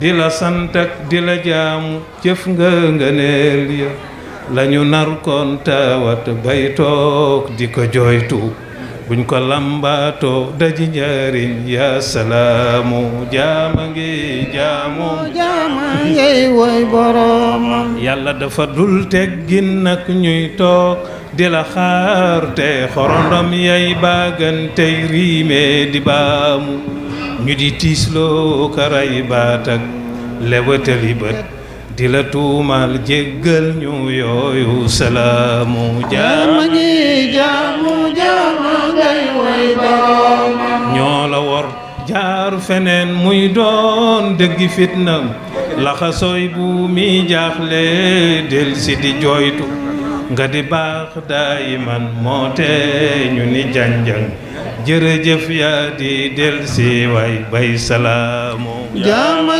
di la sant ak di la jaamu jëf nga ngëneel ya lañu nar koon tawat bay toog di ko jooytu buñ ko lambaatoo daji njariñ ya salaamu jaama ngi woy boroomam yàlla dafa dul teggin nag ñuy toog di la xaar te xorondom yay baagantey riime di baamu ñu di tiisloo karay baat ak lewatali bët di la tuumal jéggal ñu yooyu salaamu jaama ngay woy boroomam ñoo la wor jaar feneen muy doon dëggi fitna laxasooy bu mi jaaxle del si di jooytu nga di baax daayiman moo te ñu ni janjang jërëjëf yaa di del si way bay salaamu jaama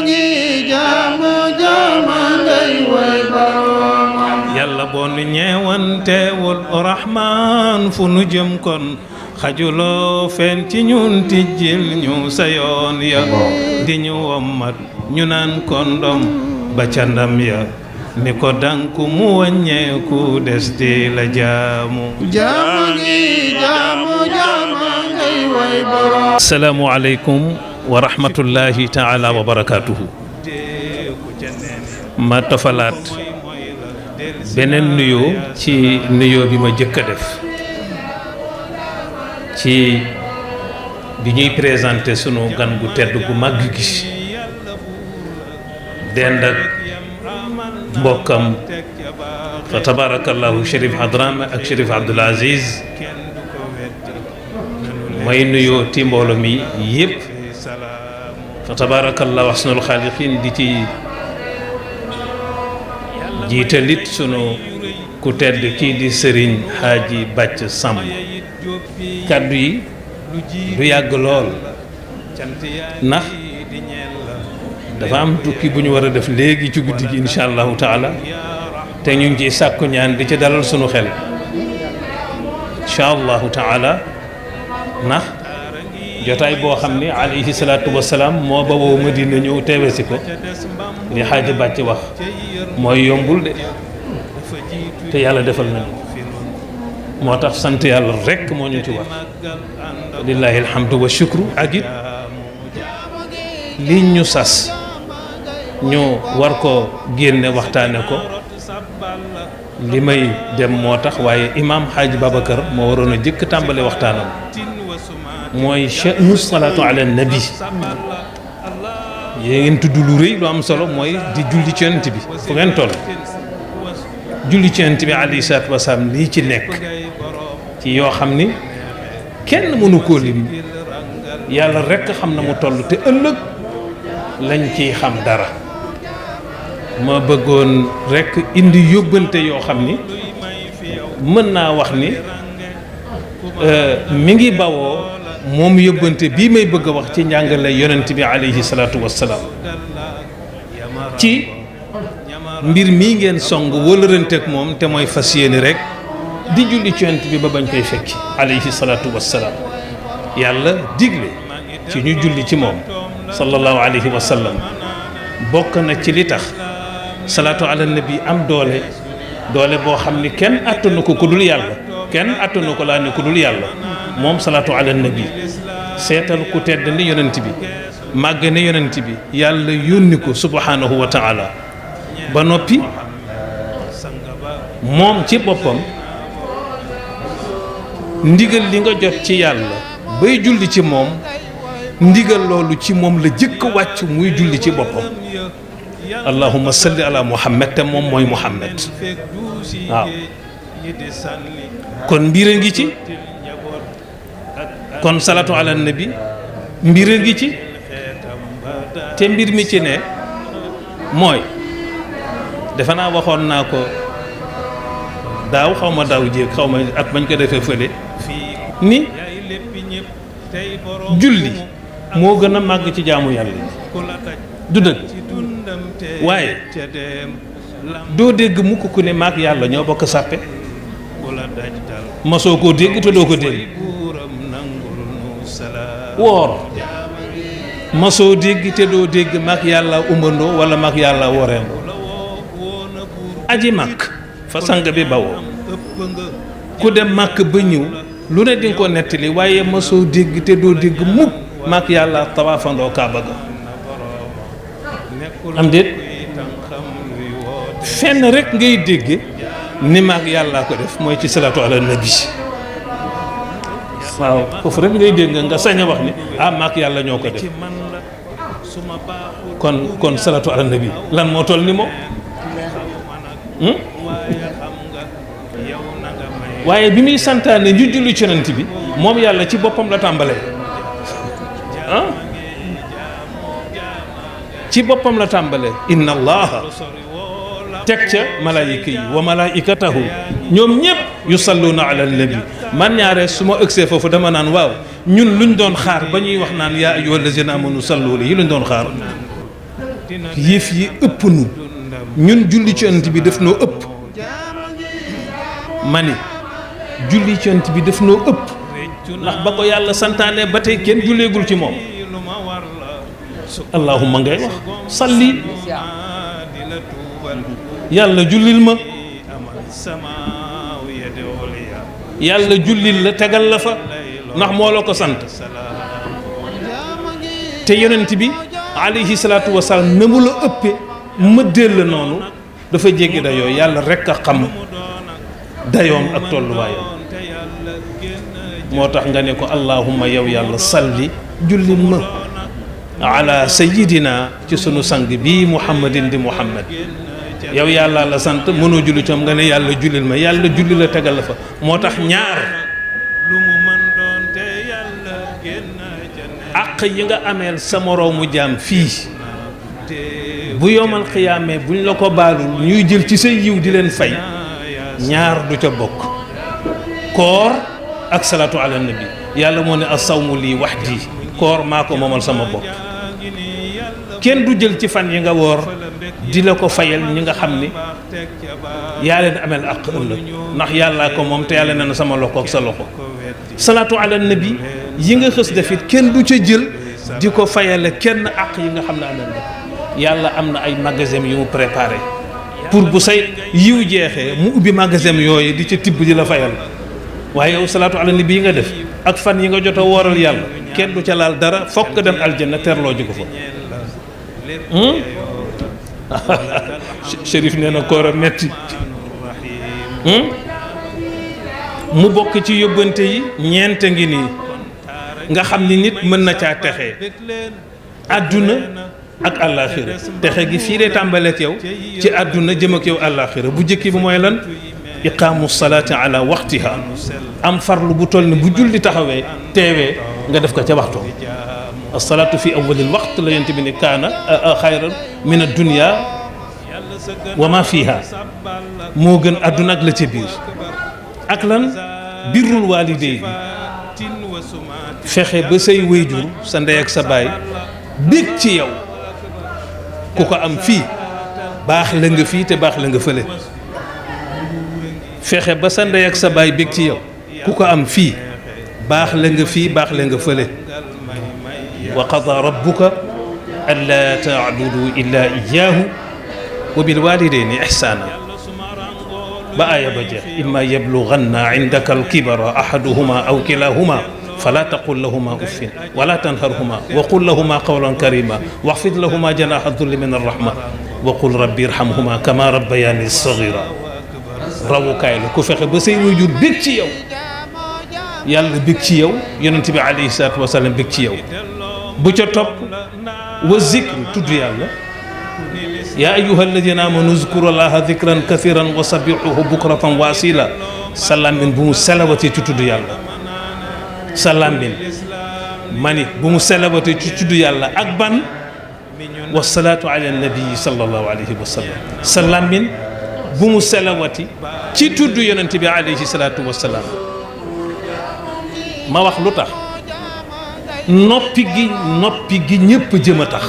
ngay way boroomam yàlla boo nu ñeewanteewul rahmaan fu nu jëm kon xajuloo fen ci ñun tijjil ñu sa yoon ya di ñu wommat ñu naan kondom ba ca ndam ya ni ko danku mu wàññeeku des di la jaamu jaama ngay way boroom asalaamu aleykum wa rahmatullahi taala wa barakaatuhu ma tofalaat beneen nuyoo ci nuyoo bi ma jëkk a def ci bi ñuy présenté sunu gan gu tedd gu màgg gi dend ak mbokkam fa tabarakallahu Chérif Hadrame ak Chérif Abdoul Aziz may nuyoo ti mboolo mi yépp fa tabarakallahu ahsanul xaaliqiin di ci jiitalit sunu ku tedd kii di sëriñ Haaji Bàcc Samb kàddu yi du yàgg lool ndax dafa am tukki bu ñu war a def léegi ci guddi gi insha allahu taala te ñu ngi ciy sàkku ñaan di ci dalal sunu xel insha allahu taala ndax jotaay boo xam ne alayhi salaatu wasalaam moo ba woo Madina ñëw teewe si ko li Xaaji Bàcc wax mooy yombul de te yàlla defal nañu moo tax sant yàlla rekk moo ñu ci war lillahi alhamdu wa shukru ak it li ñu sas ñu war ko génne waxtaane ko li may dem moo tax waaye imaam Xaaji Babacar moo waroon a jëkk tàmbale waxtaanam mooy cha'nu salaatu ala nabi yéen ngeen tudd lu rëy lu am solo mooy di julli ci yonent bi fu ngeen toll julli ci yonent bi alayhi salaatu wasalaam lii ci nekk ci yoo xam ni kenn mënu koo lim yàlla rekk xam na mu toll te ëllëg lañ ciy xam dara ma bëggoon rekk indi yóbbante yoo xam ni mën naa wax ni mi ngi bawoo moom yóbbante bii may bëgg a wax ci njàngale yonent bi alayhi salaatu wassalaam ci mbir mii ngeen song wóolëranteeg moom te mooy fas yéene rek di julli ci yonent bi ba bañ koy fekki alayhi salaatu wassalaam yàlla digle ci ñu julli ci moom sallallahu alayhi wa sallam bokk na ci li tax salaatu ala nabi am doole boo xam ni kenn attanu ko ku dul yàlla kenn attanu ko laa ne ku dul yàlla moom salaatu ala nabi seetal ku tedd ni yonent bi màgg ne yonent bi yàlla yónni ko subhanahu wa taala ba noppi moom ci boppam ndigal li nga jot ci yàlla bay julli ci moom ndigal loolu ci moom la jëkk wàcc muy julli ci boppam allahumma salli ala muhammad te moom mooy muhammad waaw kon mbir a ngi ci kon salatu ala nabi mbir a ngi ci te mbir mi ci ne mooy defe naa waxoon naa ko daaw xaw ma daaw jéeg xaw ma at bañ ko defee fële ni julli moo gën a màgg ci jaamu yàlla du dëgg waaye doo dégg mukk ku ne maag yàlla ñoo bokk sàppe masoo koo dégg te doo ko dégg woor masoo dégg te doo dégg mag yàlla umbandoo wala mag yàlla woreendoo aji màkk fa sang bi bawoo ku dem màkk ba ñëw lu ne di nga ko nettali waaye masoo dégg te doo dégg mukk mag yàlla tawaafandoo kaaba ga am déet fenn rek ngay dégg ni mag yàlla ko def mooy ci salaatu ala nabi waaw foofu rek ngay dégg nga sañ a wax ni mag yàlla ñoo ko def kon salaatu ala nabi lan moo toll ni moom waaye bi muy santaane ñu julli ci yonent bi moom yàlla ci boppam la tàmbalee ci boppam la tàmbalee inna allaha teg ca malaayika yi wa malaayikatahu ñoom ñëpp yusalluuna ala nabi man ñaare su ma ëgsee foofu dama naan waaw ñun luñ doon xaar ba ñuy wax naan yaa ayyuha allazina amanu sallu alayhi luñ doon xaar yëf yi ëpp nu ñun julli ci yonent bi daf noo ëpp mani julli ci yonent bi daf noo ëpp ndax ba ko yàlla santaane ba tey kenn julleegul ci moom allahumma ngay wax salli yàlla jullil ma yàlla jullil la tegal la fa ndax moo la ko sant te yonent bi alayhi salaatu wasalaam na mu la ëppee mëddeel la noonu dafa jéggi dayoo yàlla rekk a xam dayoom ak tolluwaayam moo tax nga ne ko allahumma yow yàlla salli jullil ma ala sayidina ci sunu sang bii muhammadin di muhammad yow yàlla la sant mënoo julli ci am nga ne yàlla jullil ma yàlla julli la tegal la fa moo tax ñaar àq yi nga ameel sa moroomu jaam fii bu yomal xiyaamee buñ la ko baalul ñuy jël ci say yiw di leen fay ñaar du ca bokk koor ak salaatu ala nabi yàlla moo ne as-sawmu lii wahdi koor maa ko moomal sama bopp kenn du jël ci fan yi nga woor di la ko fayal ñi nga xam ni yaa leen ameel àq ëllëg ndax yàllaa ko moom te yàlla nee na sama loxo ak sa loxo salaatu ala nabi yi nga xës defit kenn du ca jël di ko fayale kenn àq yi nga xam ne ameel na yàlla am na ay magasin yu mu préparé pour bu say yiw jeexee mu ubbi magasin yooyu di ca tibb di la fayal waaye yow salaatu ala nabi yi nga def ak fan yi nga jot a wooral yàlla kenn du ca laal dara fokk nga dem aljanna terloo ji ko fa Chérif nee na koor a metti mu bokk ci yóbbante yi ñeent ngi nii nga xam ni nit mën na caa texee àdduna ak àllaaxira texe gi fii lay tàmbaleek yow ci àdduna jëm ak yow àllaaxira bu jëkki bi mooy lan iqaamu salaati ala waxtiha am farlu bu toll ni bu julli taxawee teewee nga def ko ca waxtu asalaatu fi awalil waxt la yonent bi ne kaana xayran min addunia wa ma fiha moo gën àdduna ak la ca biir ak lan birrul waalidayni fexe ba say wéyjur sa ndey ak sa baay bég ci yow ku ko am fii baax la nga fii te baax la nga fële fexe ba sa ndey ak sa baay bég ci yow ku ko am fii baax la nga fii baax la nga fële wa qada rabbuka allaa taabudu illa iyaahu wa bil walidayni ihsaana ba aaya ba jeex imma yablughanna indaka alkibara ahaduhuma aw kilahuma fala taqul lahuma uffin wala tanharhuma wa qul lahuma qawlan karima waxfid lahuma janaha dulli min arrahma wa qul rabbi irhamhuma kama rabbayani sagira rawukaay la ku fexe ba say waajur bég ci yow yàlla bég ci yow yonent bi alayhi salaatu wasalaam bég ci yow bu ca topp wa zikru tudd yàlla yaa ayyuha alladina amanu zkuru allaha dikran kathiran wa sabihuhu bukratan wa asila sa làmmiñ bu mu selawatee ci tudd yàlla sa làmmiñ mani bu mu selawatee ci tudd yàlla ak ban wa salaatu ala nabii sallallahu alayhi wa sallam sa làmmiñ bu mu selawati ci tudd yonent bi alayhi salaatu wa salaam ma wax lu tax noppi gi ñépp jëm a tax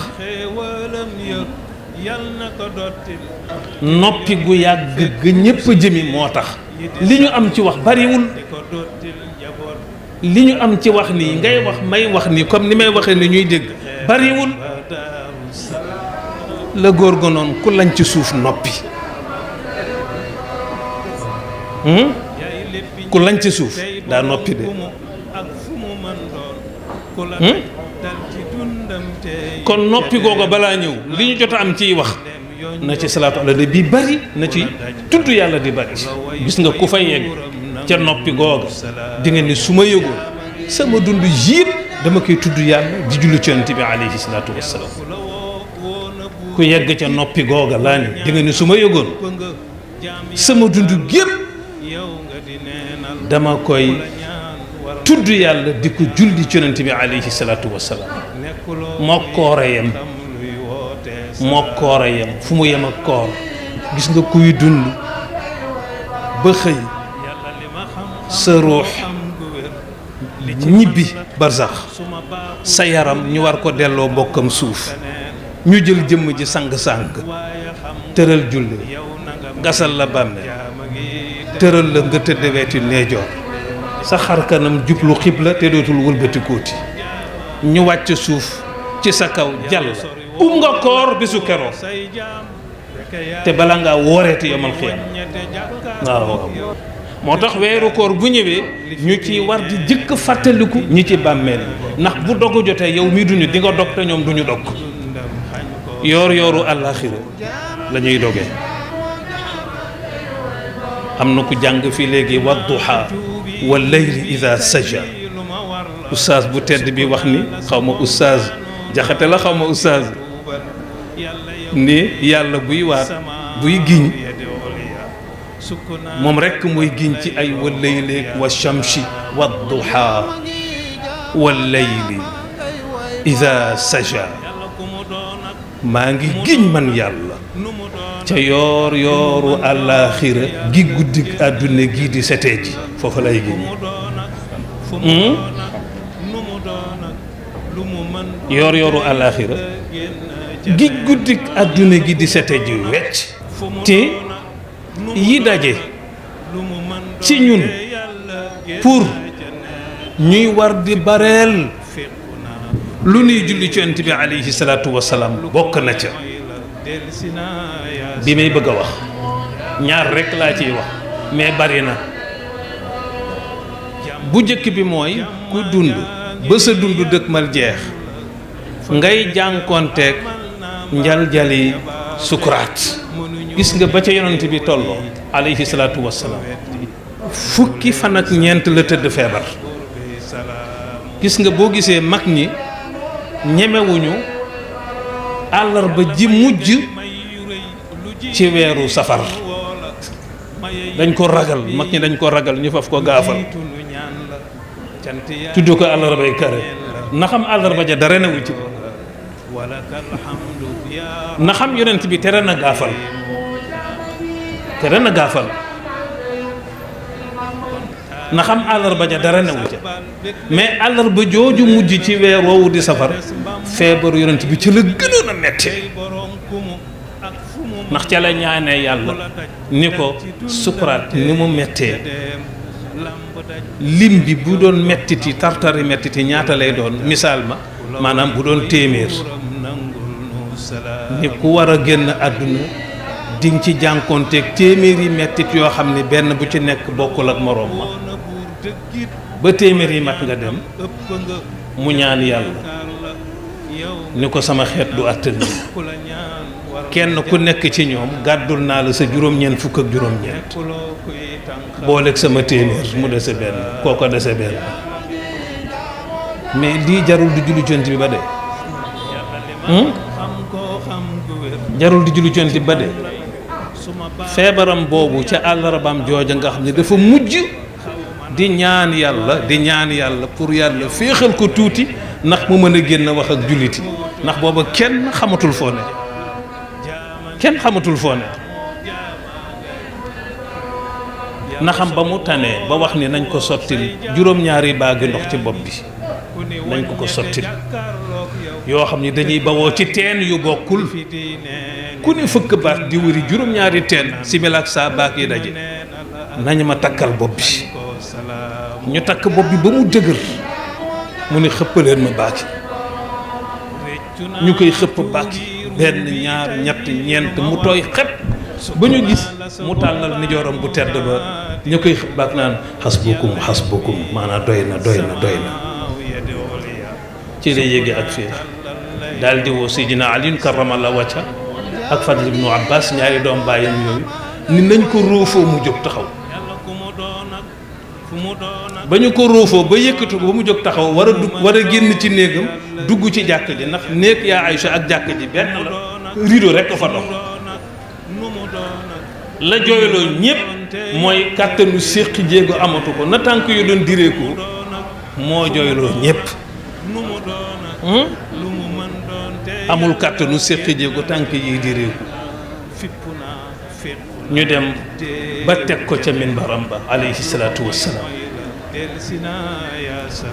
noppi gu yàgg ga ñépp jëmi moo tax li ñu am ci wax bariwul li ñu am ci wax nii ngay wax may wax nii comme ni may waxee ni ñuy dégg bariwul la góor ga noonu ku lañ ci suuf noppi ku lañ ci suuf daa noppi de kon noppi googu balaa ñëw li ñu jot a am ciy wax na ci salaatu ala nabi bi bari na ci tudd yàlla di bari gis nga ku fa yegg ca noppi googa di nga ni su ma yëgoon sama dund yépp dama koy tudd yàlla di julli ci Yonent bi alayhi salaatu wassalaam ku yegg ca noppi googa laa ni di nga ni su ma yëgoon sama dund gépp dama koy tudd yàlla di ko julli ci Yonent bi alayhi salaatu wassalaam moo koora yem fu mu yem ak koor gis nga kuy dund ba xëy sa ruux ñibbi barsax sa yaram ñu war ko delloo mbokkam suuf ñu jël jëmm ji sang-sang tëral julli gasal la bàmmeel tëral la nga tëdd wetu neejoor sa xar kanam jublu xibla te dootul wëlbati kóoti ñu wàcc suuf ci sa kaw jàll nga koor bisu keroog te bala ngaa wooreeti yomal xiyam waaw moo tax weeru koor bu ñëwee ñu ci war di jëkk fàttaliku ñi ci bàmmeel ndax bu dogu jotee yow mii duñu di nga dog te ñoom duñu dog yoor yooru àllaaxira la ñuy dogee am na ku jàng fii léegi wadduha wal layli ida saja oustaz bu tedd bi wax ni xaw ma oustaz jaxate la xaw ma oustaz ni yàlla buy waat buy giñ moom rekk muy giñ ci ay wal layli wa shamsi wadduha wal layli ida saja maa ngi giñ man yàlla ca yoor yooru àllaaxira gi guddi àdduna gii di setee ji foofu lay giñ yoor yooru àllaaxira gi guddi àdduna gi di setee ji wecc te yi daje ci ñun pour ñuy war di bareel lu nuy julli ci Yonent bi alayhi salaatu wasalaam bokk na ca bi may bëgg a wax ñaar rekk laa ciy wax mais bari na bu njëkk bi mooy ku dund ba sa dund dëkkmal jeex ngay jànkoonteeg njaljali sukuraat gis nga ba ca Yonent bi tolloo alayhi salaatu wasalaam fukki fan ak ñeent la tëdd feebar gis nga boo gisee mag ñi ñemewuñu àllarba ji mujj ci weeru safar dañ ko ragal mag ñi dañ ko ragal ñu faf ko gaafal tudd ko àllarbay kare na xam àllarba ja dara newu ci na xam Yonent bi tere na gaafal na xam àllarba ja dara newu ca mais àllarba jooju mujj ci weer woowu di safar feebaru Yonent bi ci la gënoon a metti ndax ca la ñaanee yàlla ni ko sukuraat ni mu mettee lim bi bu doon mettiti tartari mettiti ñaata lay doon misaal ma maanaam bu doon téeméer ni ku war a génn àdduna di nga ci jànkoonteeg téeméeri mettit yoo xam ne benn bu ci nekk bokkul ak moroom ma ba téeméer yi mat nga dem mu ñaan yàlla ni ko sama xeet du àttan kenn ku nekk ci ñoom gàddul naa la sa juróom-ñeent fukk ak juróom-ñeent booleeg sama téeméer mu dese benn kooko dese benn mais lii jarul di julli Yonent bi ba de jarul di julli Yonent bi ba de feebaram boobu ca àllarbaam jooja nga xam ne dafa mujj di ñaan yàlla pour yàlla féexal ko tuuti ndax mu mën a génn wax ak julliti ndax booba kenn xamatul foo ne na xam ba mu tanee ba wax ni nañ ko sottil juróom-ñaari baagi ndox ci bopp bi nañ ko sottil yoo xam ni dañuy bawoo ci teen yu bokkul ku ne fëkk baat di wëri juróom-ñaari teen simila ak saa baag yi daje nañ ma takkal bopp bi ñu takk bopp bi ba mu dëgër mu ne xëppaleen ma baagi ñu koy xëpp bàkk benn ñaar ñett ñeent mu tooy xet ba ñu gis mu tàllal nijooram bu tedd ba ñu koy xëpp bàkk naan xasbukum xasbukum maanaam doy na doy na doy na ci lay yéege ak fiir daal di woo Seydina Ali karamallahu wajha ak Fadl ibnu Abbas ñaari doom bàyyam yooyu ni nañ ko róofoo mu jóg taxaw ba ñu ko róofoo ba yëkkatu ko ba mu jóg taxaw war a génn ci néegam dugg ci jàkk ji ndax néeg yaa Aïcha ak jàkk ji benn la rideau rek ko fa dox la jooyloo ñépp mooy kàttanu séqi jéego amatu ko na tànk yu doon direeku moo jooyloo ñépp amul kàttanu séqi jéego tànk yi direeku ñu dem ba teg ko ca minbaram ba alayhi salaatu wassalaam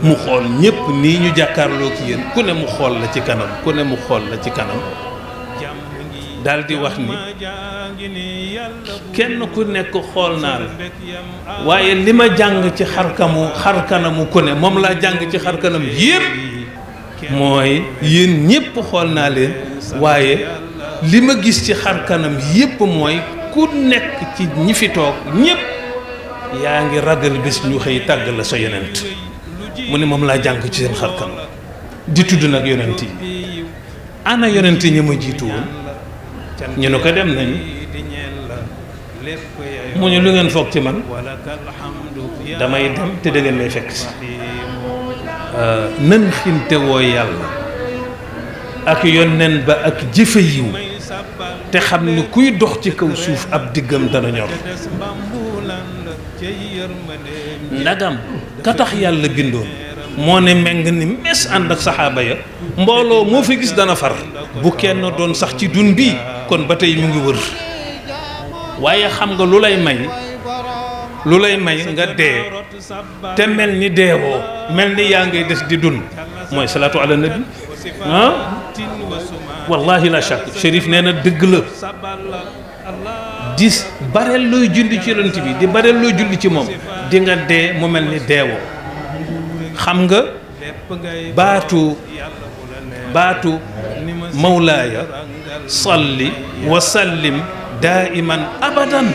mu xool ñépp nii ñu jàkkaarloo ki yéen ku ne mu xool la ci kanam ku ne mu xool la ci kanam daal di wax ni kenn ku nekk xool naa la waaye li ma jàng ci xarkanamu ku ne moom laa jàng ci xarkanam yépp mooy yéen ñépp xool naa leen waaye li ma gis ci xarkanam yépp mooy ku nekk ci ñi fi toog ñépp yaa ngi ragal bés ñu xëy tàgg la sa yonent mu ne moom laa jàng ci seen xarkanam di tudd nag yonent yi ana yonent ñi ma jiitu woon ñu ne ko dem nañu mu ñu lu ngeen foog ci man damay dem te da ngeen may fekk si nan xinte woo yàlla ak yonent ba ak jëfe yiw te xam ni kuy dox ci kaw suuf ab diggam dana ñor ndagam ka tax yàlla bindoon moo ne meng ni mes ànd ak saxaaba ya mbooloo moo fi gis dana far bu kenn doon sax ci dun bi kon ba tey mu ngi wër waaye xam nga lu lay may nga dee te mel ni deewoo mel ni yaa ngay des di dun mooy salaatu ala nabi wallahi la shakk Chérif nee na dëgg la di bareel looy julli ci yonent bi di bareel looy julli ci moom di nga dee mu mel ni deewoo xam nga baatu mawlaaya salli wa sallim daiman abadan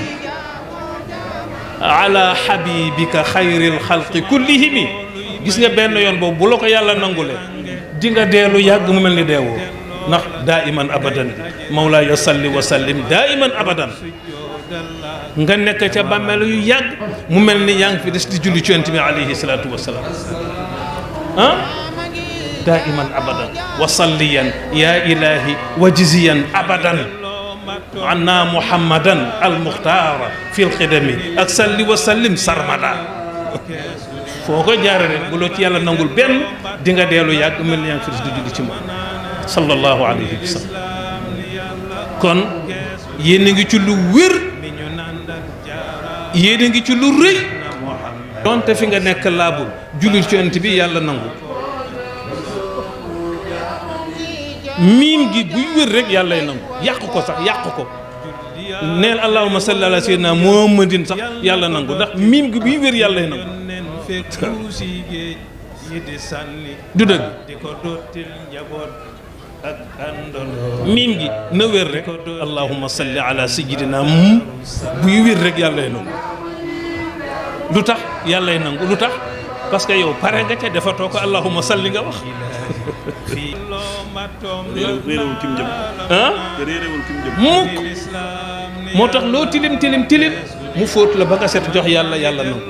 ala habibika xayril xalqi kullihimi gis nga benn yoon boobu bu la ko yàlla nangule di nga deelu yàgg mu mel ni deewoo ndax daiman abadan mawlaaya salli wa sallim daiman abadan nga nekk ca bàmmeel yu yàgg mu mel ni yaa ngi fi des di julli ci yonent bi alayhi salaatu wasalaam daiman abadan wa salliyan ya ilahi wa jiziyan abadan anna muhammadan al muxtaara fil xidami ak salli wa sallim sarmada foo ko jaare rek bu loo ci yàlla nangul benn di nga deelu yàgg mel ni yaa ngi fi des di julli ci moom sallallahu alayhi wa sallam kon yéen a ngi ci lu wér yéen a ngi ci lu rëy donte fi nga nekk laabul jullit ci yonent bi yàlla nangu miim gi buy wér rek yàllay nangu yàq ko sax yàq ko neel allahumma salli ala sayyidina muhammadin sax yàlla nangu ndax miim gi buy wér yàllay nangu du dëgg miim gi na wér rek allahumma salli ala sayyidina buy wér rek yàllay nangu lu tax yàllay nangu lu tax parce que yow pare nga ca defatoo ko allahumma salli nga wax réerewul kim jëm réerewul kim jëm mukk moo tax loo tilim tilim tilim mu fóot la ba nga set jox yàlla yàlla nangu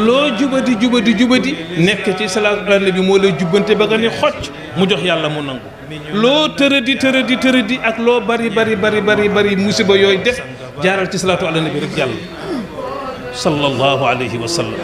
loo jubadi jubadi jubadi nekk ci salaatu ala nabi moo lay jubbante ba nga ni xocc mu jox yàlla mu nangu loo tërëdi tërëdi tërëdi ak loo bari bari bari bari bari musiba yooyu def jaaral ci salaatu ala nabi rek yàlla sallallahu alayhi wa sallam